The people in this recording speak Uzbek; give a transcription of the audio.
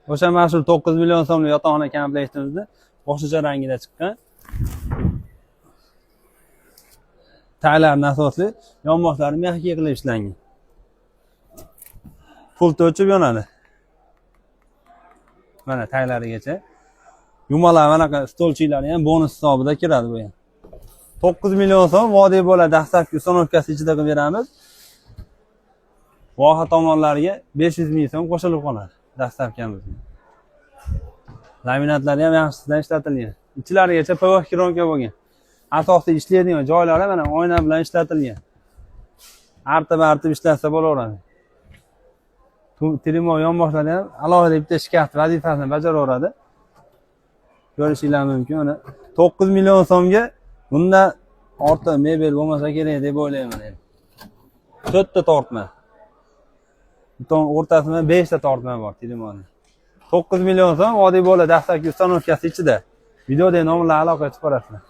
O'sha mashhur 9 million so'mlik yotoqxona komplektimizni boshqacha rangida chiqqan. Taylar nasosli, yonboshlari mexga qilib ishlangan. Pult o'chib yonadi. Mana taglarigacha. Yumalar, manaqa stolchiklari ham bonus hisobida kiradi bu ham. 9 million so'm vodiy bo'ladi, dastlabki установка si ichida qilib beramiz. Voha tomonlariga 500 ming so'm qo'shilib qoladi dastlabkamizga. Laminatlari ham yaxshisidan ishlatilgan. Ichlarigacha PVC коробка bo'lgan. Asosiy ishlaydigan joylari mana oyna bilan ishlatilgan. Artib artib ishlatsa bo'laveradi. Trimo yonboshlari ham alohida bitta shkaf vazifasini bajaraveradi. Ko'rishinglar mumkin. Mana 9 million so'mga bundan ortiq mebel bo'lmasa kerak deb o'ylayman endi. To'rtta tortma. Buton o'rtasida 5 ta tortma bor Trimoni. 9 million so'm vodiy bo'ladi dastlabki установка si ichida. Videodagi nomerlar aloqaga chiqib borasizlar.